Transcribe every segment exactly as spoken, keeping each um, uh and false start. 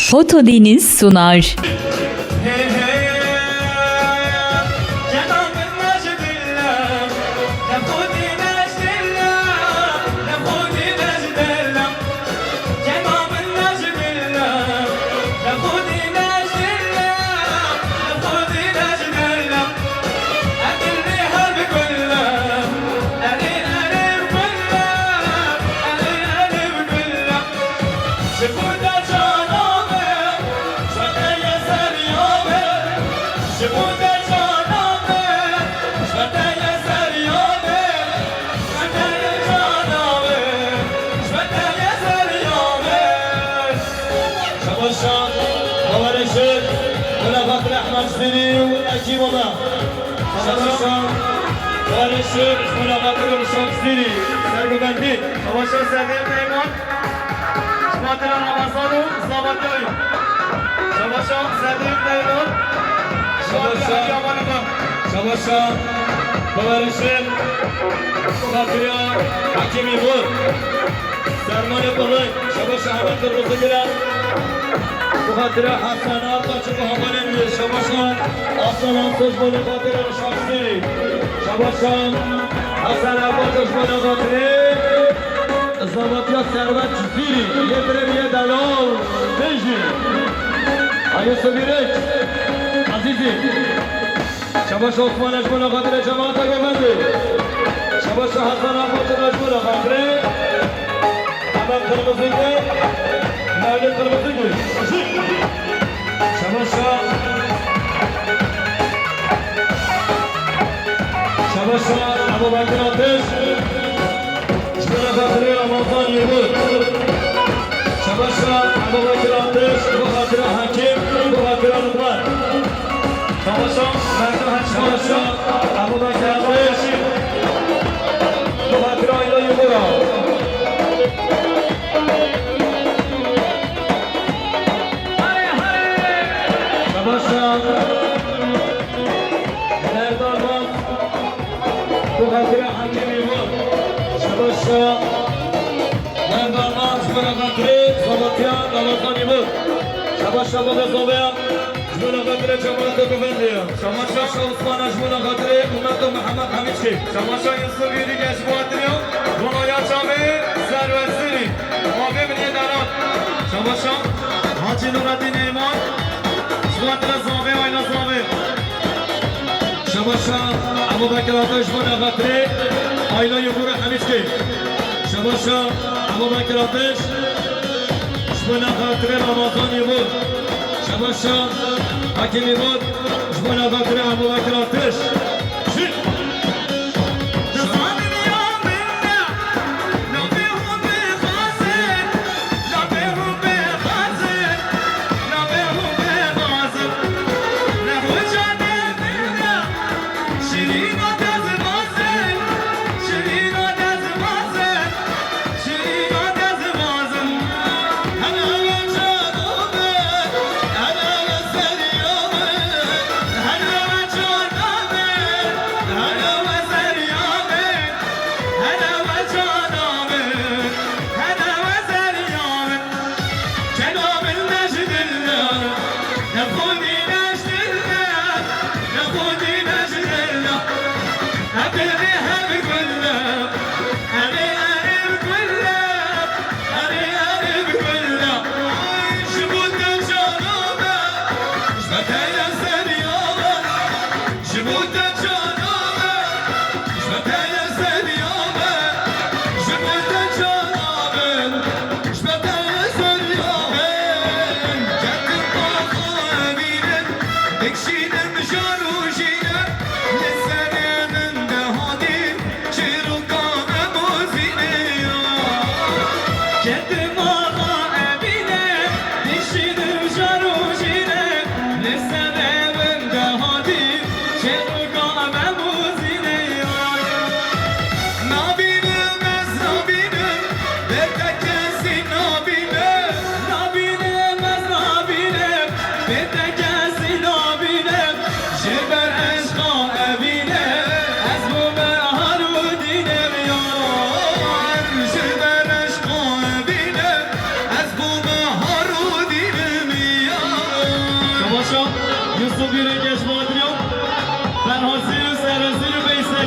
Foto Deniz sunar. Şabaşa, bawerê şêr, mulaxat Rehman Cizîrî û ekîba me. Şabaşa, bawerê şêr, mulaxat Ruşan Cizîrî, serbendî. Şabaşa Sedîq Peyman. Ji bo xatir Ramazan û Zavatiyayê. Şabaşa Sedîq Leyla. Şabaşa. Şabaşa. Bawerê şêr. Xatiriya Hekîmî Mor. Sermanê Qulay. Şabaşa Hemed Qirmizigila. Xatiriya Hesen Artaç û hevalên wî. Şabaşa Aslan Artaç bo xatirê Ruşan Cizîrî. Şabaşa Hesen Artaç bo xatirê Zavatiya Servet Cizîrî, yê birê yê delal, bêjî. Ayê Sibîrik, Ezîzî. Şabaş Osman Ecmûna xatirê cemaata govendê. Şabaş Hasan Apoçi Ecmûna xatirê. Hemen Qirmizîgil, Mevlid Qirmizîgil. Şabaş. Şabaş Ebu Bekir Ateş. Ji bo xatirê Ramazan Yilmaz. Şabaşa Ebu Bekir Ateş, bo xatira Hakim, bo xatira Rıdvan. Şabaşa Merdan Hakim. Şabaşa Ebu Bekir Ateş, bo xatira Ayla Yılmaz. Şabaşa Merdan Bas. Bo xatirê Hakimî bû. Şabaşa. Merdan Bas, bo xatirê Zavatiya Ramazanî bû. Şabaşa bo Zaveya. Ji bo xatirê cemaata govendê ya. Şabaşa Osmana, ji bo xatirê Umeto Mihemed Hemîdkê. Şabaşa Yusuf Yûrî, ji bo xatirê Ronoya Çavê Serwesirî. Mavê min yê deran. Şabaşa Hacî Nureddîn Eyman. Ji bo xatirê Zavê, Ayla Zavê. Şabaşa Ebu Bekir Ateş, ji bo xatirê Ayla Yumru Hemîdkê. Şabaşa Ebu Bekir Ateş, ji bo xatirê Ramazan Yumru. Şabaşa Hakim Yumru, ji bo xatirê Ebu Bekir Ateş. Şi-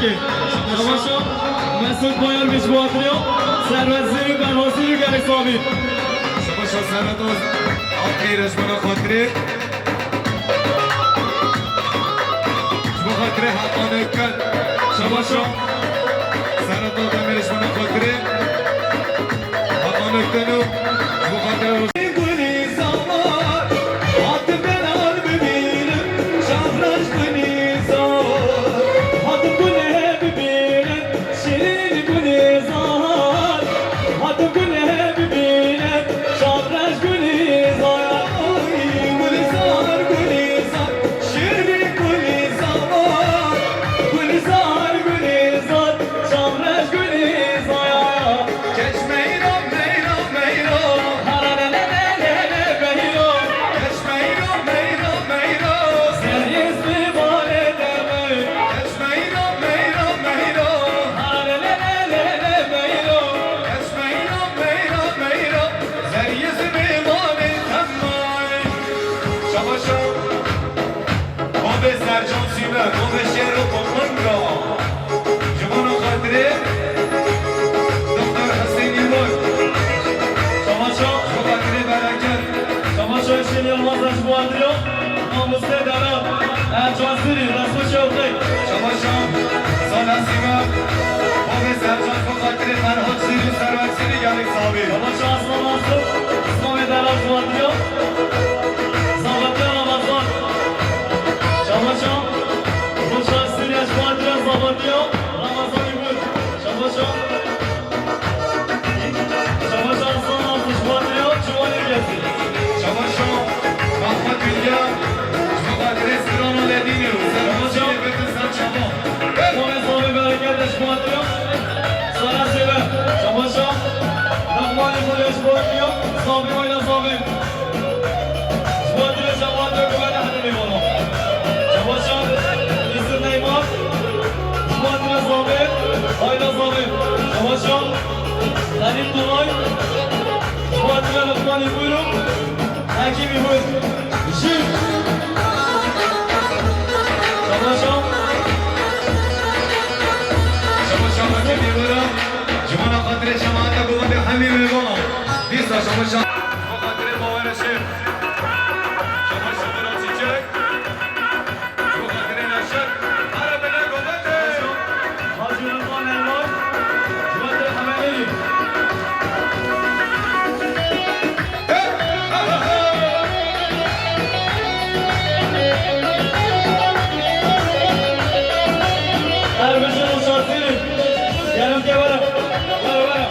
Şabaşa Mesut Bayar Mecbuatriya, Servet Zîrî, Berhozîrî gelek sabî. Şabaşa Servet Oz, Akî Rejmana Xatirê. Ji bo xatirê Hakan Ökten. Şabaşa Servet Oz, Demir Rejmana Xatirê. Hakan Ökten û ji bo xatirê Gulîzar, hatim Delal bibînim, Şahreş Gulîzar. Hatim Gulê bibînim, Şirîn Gulîzar. Hatim Gulê bibînim, Şahreş Gulîzar. Ay, Gulîzar, Gulîzar, Şirîn Gulîzar. Gulîzar, Gulîzar, Şahreş Gulîzar. Keç meyra, meyra, meyra. Hara le le le le le meyra. Keç meyra, meyra, meyra. Serîz bi bale deme. Keç meyra, meyra, meyra. Hara le le le le le meyra. Keç meyra, meyra, meyra. Serîz bi bale deme. Şabaşa. Bavê Sercan Sîme, bavê şêr û komanga. Ji bo xatirê Doktor Huseyîn Îmor. Şabaşa. Ji bo xatirê Bereket. Şabaşa Hüseyin Yılmaz, ji bo Adrian. Mamoste Dara. Ercan Sîrî, Resul Şewqi. Şabaşa. Sala Sîme. Bavê Sercan, ji bo xatirê Ferhat Sîrî, Servet Sîrî, gelek sabî. Şabaşa Aslan Aslan. Aslan Dara, ji bo Adrian. Zavatiya Ramazan. Şabaşa. Roşa Sirya ji bo Adrian, Zavatiya Ramazan Îmur. Şabaşa. Şabaşa Aslan Altı ji bo Adrian, Ciwanê Gezî. Şabaşa. Mahmut Bilge. Ji bo xatirê Sirano Ledînî û Şabaşa. Serbaşî Betin Serçavan. Mame Zavê Bereket ji bo Adrian. Sara Sêve. Şabaşa. Nexmanê Xulê ji bo Adrian. Zavê Ayla Zavê. Ji bo Adile Şaban Döküven'e hadi eyvallah. Şabaşa Yusuf Neyman. Ji bo Adile Zabê, Ayla Zabê. Şabaşa Halil Tunay. Ji bo Adile Lokman İburu. Hakim İbur. Jin. Şabaşa. Şabaşa Hakim İburu. Ji bo xatirê cemaata govendê hemî mêvana. Dîsa şabaşa. Ji bo xatirê Bawer Şêx. Şabaş Şabaş Çiçek. Ji bo xatirê Neşet. Here bine govendê. Hacı Rıdvan Elvan. Ji bo xatirê Hemedî. Her bijin û şansî. Genim ke were. Were, were.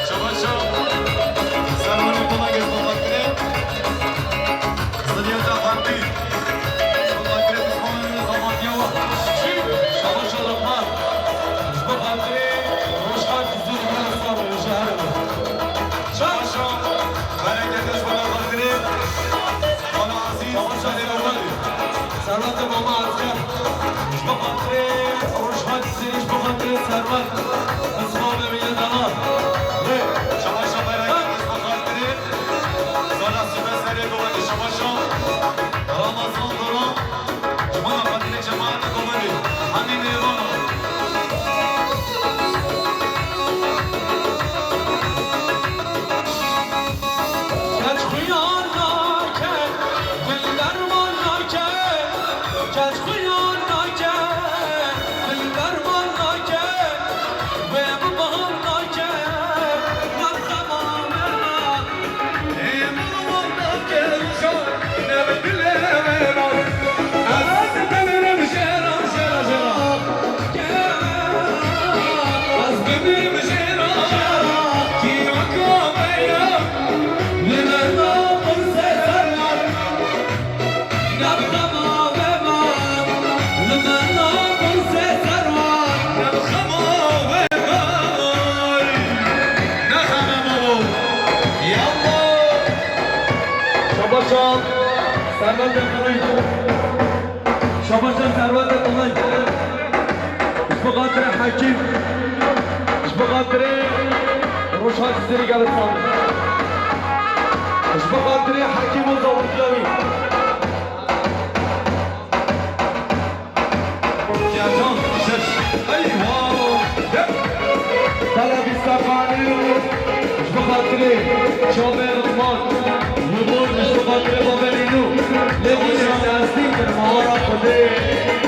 Şabaşa. Servanê Pola Gez, bo xatirê Ziliyeta Harbî. Bo xatirê Osmanê Xabatiya wa. Şabaşa Rehman. Ji bo xatirê Rojhat Ziliyeta Sabir ji Herêma. Şabaşa. Berekete ji bo xatirê Mala Azîz. Şabaşa Servanê. Serweta Mama Asker. Ji bo xatirê Rojhat Sirî, ji bo xatirê Serwet. Xizma Memiye Dala. Lê. Şabaşa Berekete ji bo xatirê Sala Sîme Serê Govendê Şabaşa. Ramazan Doran. Ji bo xatirê cemaeta Govendê. Hemî mêvana. Keç xuya nake, dilber wan nake. Keç xuya nake, dilber wan nake. Hekîm, ji bo xatirê Roşan Cizîrî gelek sal. Ji bo xatirê Hekîm û zawiya wî. Ercan, şeş. Eywa! Yep. Bela bîstefanê, ji bo xatirê çavê Luqman. Yûbûr ji bo xatirê babê Nînû. Lê bî Roşan. Destî kir mawara Xwedê.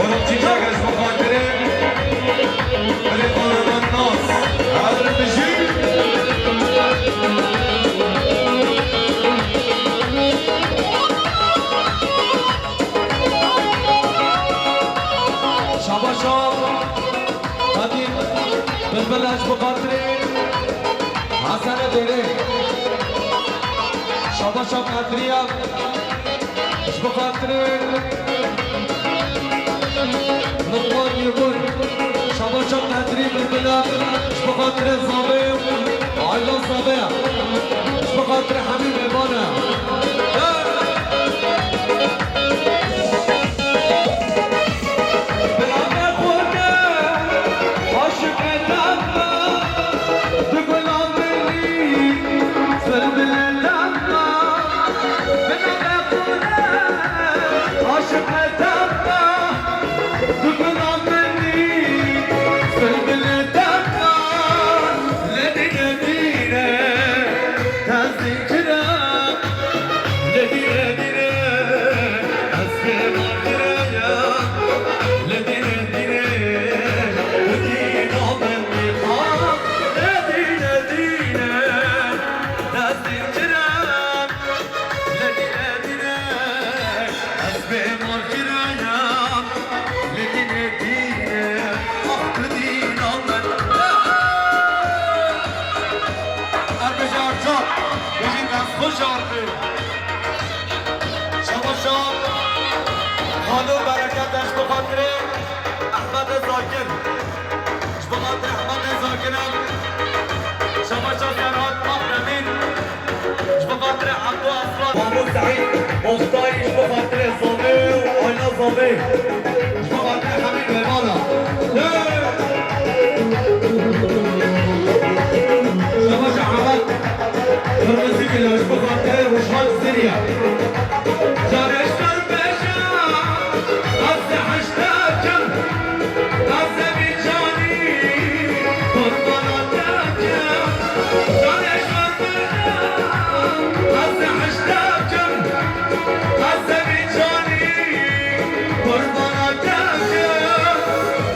Oğlum çiçek ji bo xatirê. Belê xanana nas. Hazır bijî. Şabaşa. Hadi. Bilbil ji bo xatirê. Hasan Dere. Şabaşa Kadriya. Ji bo xatirê Luqman Yûbûr. Şabaşa Qedrî Bilbila. Ji bo xatirê Zavê. Ayla Zavê. Ji bo xatirê hemî mêvan e. Bila me xwe de aşiqe dema. Di gulan dilî zilbilê dema. Bila me xwe de aşiqe dema. Di gulan dilî zilbilê dema. Ledî ledî re tezî kira. Ledî ledî re ez pê ma kiraya. Ledî ledî re tu dîna min dî. Ledî ledî re tezî kira. Ledî ledî re ez pê ma kiraya. Ledî ledî re ah tu dîna min. Erbêje Ercan, bijî dest xweş Erbê. Şabaşa Xalo Bereket e ji bo xatirê Ehmedê Zakir. Ji bo xatirê Ehmedê Zakir e. Şabaşa Serhat Akdemîr. Ji bo xatirê Ebdo Aslan. Mahmud Seîd Oktay ji bo xatirê Zavê û Ayna Zavê. Ji bo xatirê hemî mêvana. Şabaşa Emed. Qirmizî Gila ji bo xatirê Rojhan Sirya. Carê ji ber bêje, ez ê hişte kim, ez ê vî canî qurbana te kim. Carê ji ber bêje, ez ê hişte kim, ez ê vî canî qurbana te kim.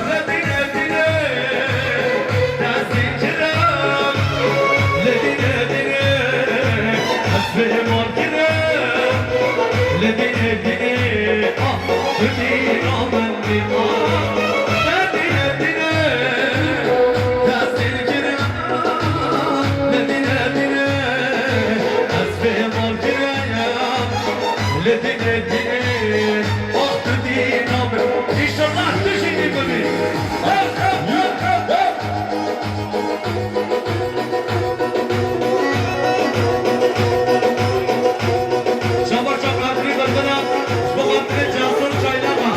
Ledî ledî re destî kirim. Ledî ledî re ez pê ma kirim. Ledî ledî re ah tu dîna min dî ah. Ledî ledî re destî kirim. Ledî ledî re ez pê ma kirim. Ledî ledî re ah tu dîna min. Înşallah tu jî dî bibî. Şabaşa Qadrî Bilbila, ji bo xatirê Cesur Çaylaxa.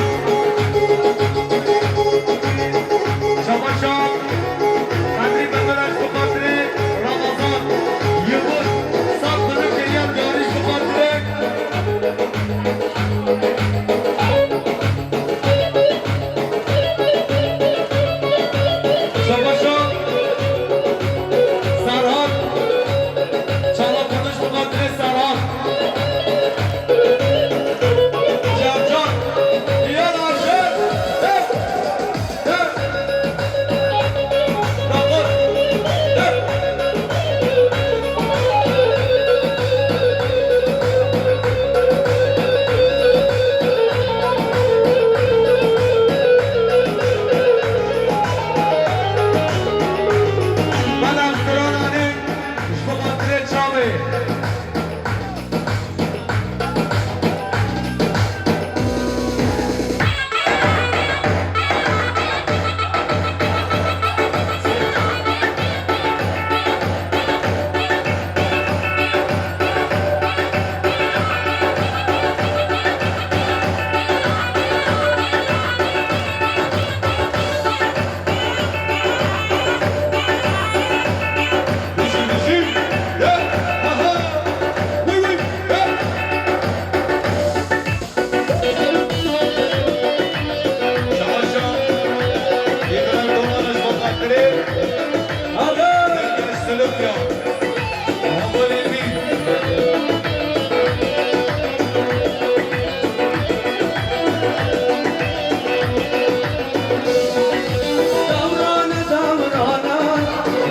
Dewrane, dewrane,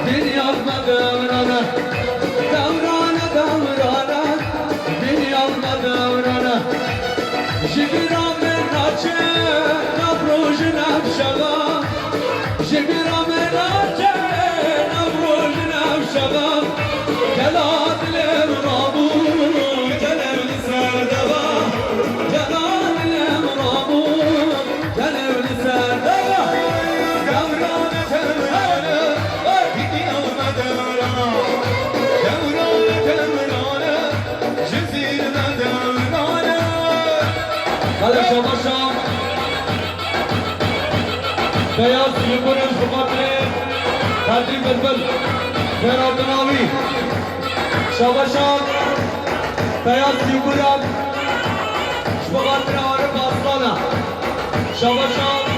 dinya me dewrane. Dewrane, dewrane, dinya me dewrane. Ji bîra me naçe nav roj û nav şeva. Ji bîra me naçe nav roj û nav şeva. Gela dilê min rabû, gelê min li ser deva. Gela dilê min rabû, gelê min li ser deva. Dewrane, dewrane, hey, hey, hey. Dewrane, dewrane, ji zîr me dewrane. Hele şabaşa. Beyaz Yıldırım ji xatirê Kadrî Bilbil, Ferhat Dinawî. Şabaşa Beyaz Yıldırım ji xatirê Arif Aslan'a. Şabaşa